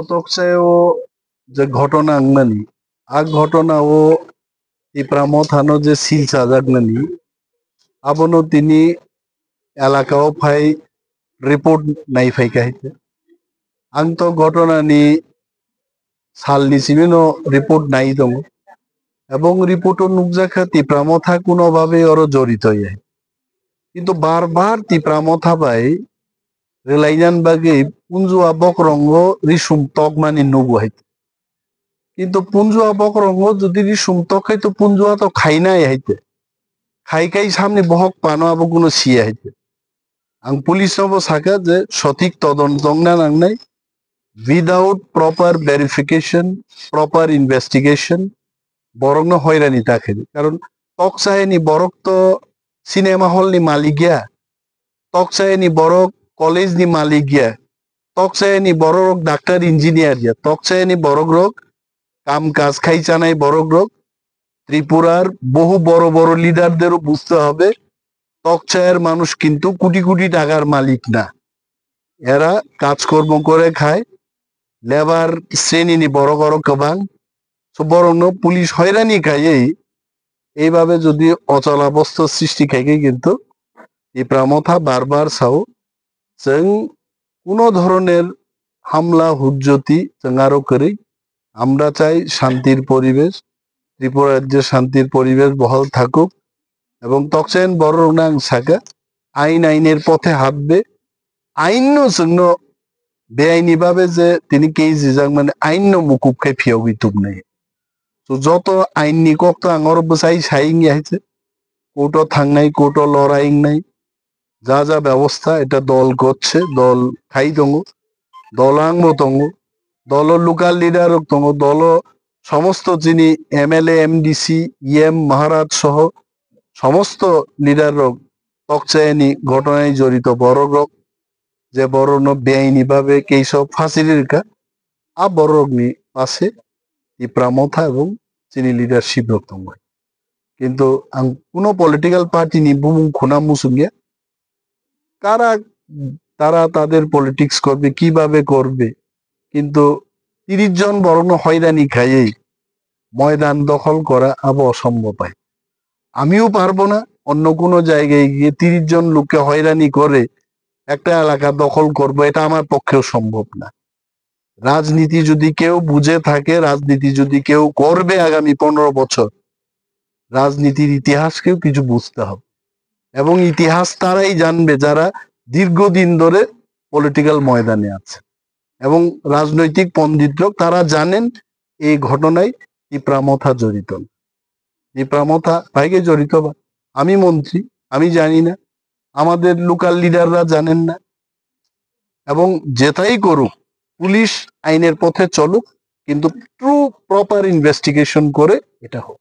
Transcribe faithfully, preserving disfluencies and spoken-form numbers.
Toksayo je ghotona wngnani, a ghotona o Tipra Mothano je sil chajaknani, abono tini elaka o phai report nai phaikha hai khe. Ang to ghotona ni sal ni simi no report nai tongo. Ebong report o nukjakha Tipra Motha kuno babe oro jorito ya. Kintu bar bar Tipra Motha bai rwlainani bagwi Punjua bokorongo risum tokmani nugo hai. Kintu Punjua bokorongo jodi risum tok khai to Punjua to khainai hai te. Khai khai samni bohok pano abo kuno siya hai te. Ang police no bo saka je sothik todonto wngna nangnai, without proper verification, proper investigation, borokno hoirani ta khaidi. Karon tokchayani borok to cinema hall ni malik ya, tokchayani borok college ni malik ya, tokchayani borok doctor engineer ya, tokchayani borok rok kam kaj khai chanai borok rok. Tripurar বহু বড় বড় লিডারদেরও বুঝতে হবে, তকচায়ের মানুষ কিন্তু কোটি কোটি টাকার মালিক না। এরা কাজকর্ম করে খায়, লেবার শ্রেণীনি বড় বড় গোবাং। So বরং পুলিশ হয়রানি খাইয়েই এইভাবে যদি অচলাবস্থা সৃষ্টি খাইকে কিন্তু ত্রিপুরা মথা বারবার চাও, chwng kuno dhoroner hamla hujjoti chwng aro kwrwi. আমরা চাই শান্তির পরিবেশ, ত্রিপুরা রাজ্যে শান্তির পরিবেশ বহাল থাকুক এবং তকচায়ন বড় রোগনা ang saka, আইন আইনের পথে হাঁটবে। আইন no chwngno বেআইনি ভাবে যে তিনি কেস rijak mani আইন no mukup khai phiyogwi tubnai. So joto ain ni kok to ang oro bwsai sai wngya hai se. Court o thangnai, court o lorai wngnai. যা যা ব্যবস্থা এটা দল করছে, দল খাই tongo, দল angbo tongo, দল local leader rok tongo, dol সমস্ত যিনি এমএলএ, এমডিসি, ইএম, মহারাজ সহ সমস্ত leader rok tokchayani ghotona ni jorito borok rok je borok no beaini babe keisa phasiri rwkha, a borok rok ni pase Tipra Motha ebong chini leadership rok tongo. কিন্তু ang কোনো political party ni bumung khuna muchungya, কারা তারা তাদের পলিটিক্স করবে, কিভাবে করবে, কিন্তু তিরিশ জন বরং হয়রানি খাইয়েই ময়দান দখল করা আবো অসম্ভব হয়। আমিও পারবো না অন্য কোনো জায়গায় গিয়ে তিরিশ জন লোককে হয়রানি করে একটা এলাকা দখল করব, এটা আমার পক্ষেও সম্ভব না। রাজনীতি যদি কেউ বুঝে থাকে, রাজনীতি যদি কেউ করবে আগামী পনেরো বছর, রাজনীতির ইতিহাসকেও কিছু বুঝতে হবে। এবং ইতিহাস তারাই জানবে যারা দীর্ঘদিন ধরে পলিটিক্যাল ময়দানে আছে এবং রাজনৈতিক পণ্ডিতরা, তারা জানেন এই ঘটনায় তিপ্রা মথা জড়িত না। তিপ্রা মথা ভাইকে জড়িত বা আমি মন্ত্রী, আমি জানি না, আমাদের লোকাল লিডাররা জানেন না। এবং যেটাই করুক, পুলিশ আইনের পথে চলুক, কিন্তু ট্রু প্রপার ইনভেস্টিগেশন করে এটা হোক।